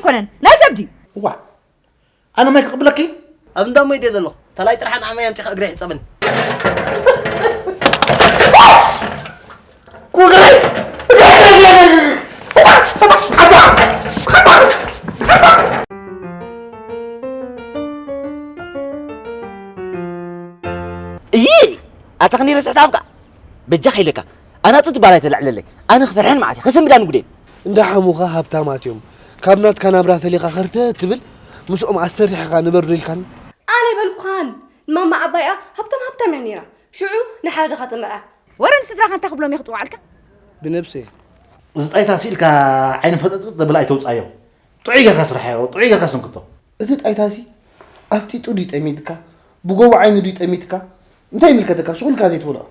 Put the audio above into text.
ኣይኮነን፣ ናይ ሰብ ድዩ? እዋ ኣነ ማይ ክቕብለኪ ኣብ እንዳ ሞይ ድየ ዘለኹ። ተላይ ጥራሕ ንዓመይ ኣምፂኻ እግሪ ይሕፀበኒ። ኩግረይ እይ ኣታ ክንዲ ረስሕታ ኣብካ በጃ ከይለካ ኣናፁ ትባል ኣይተልዕለለይ ኣነ ክፈርሐን ማለት ከሰምዳን ጉዴን እንዳ ሓሙኻ ሃብታማት እዮም ካብ ናትካ ናብራ ፈሊኻ ኸርተ ትብል ምስኦም ኣሰሪሕኻ ንበር ዶ ኢልካን ኣነ በልኩኻን ንማማ ዓባይኣ ሃብታም ሃብታም እያ ነይራ ሽዑ ንሓደ ድኻ ተመርዓ ወረ ንስድራኻ እንታይ ክብሎም እየ ክፅውዓልካ ብነብሰይ እዚ ጣይታ ስኢልካ ዓይኒ ፈጠጥጥ ዘብል ኣይተውፃዮ ጥዑይ ጌርካ ስርሐዮ ጥዑይ ጌርካ ሰንክቶ እቲ ጣይታሲ ኣፍጢጡ ድዩ ጠሚትካ ብጎቦ ዓይኑ ድዩ ጠሚትካ እንታይ ይምልከተካ ስቑልካ ዘይትበልዖ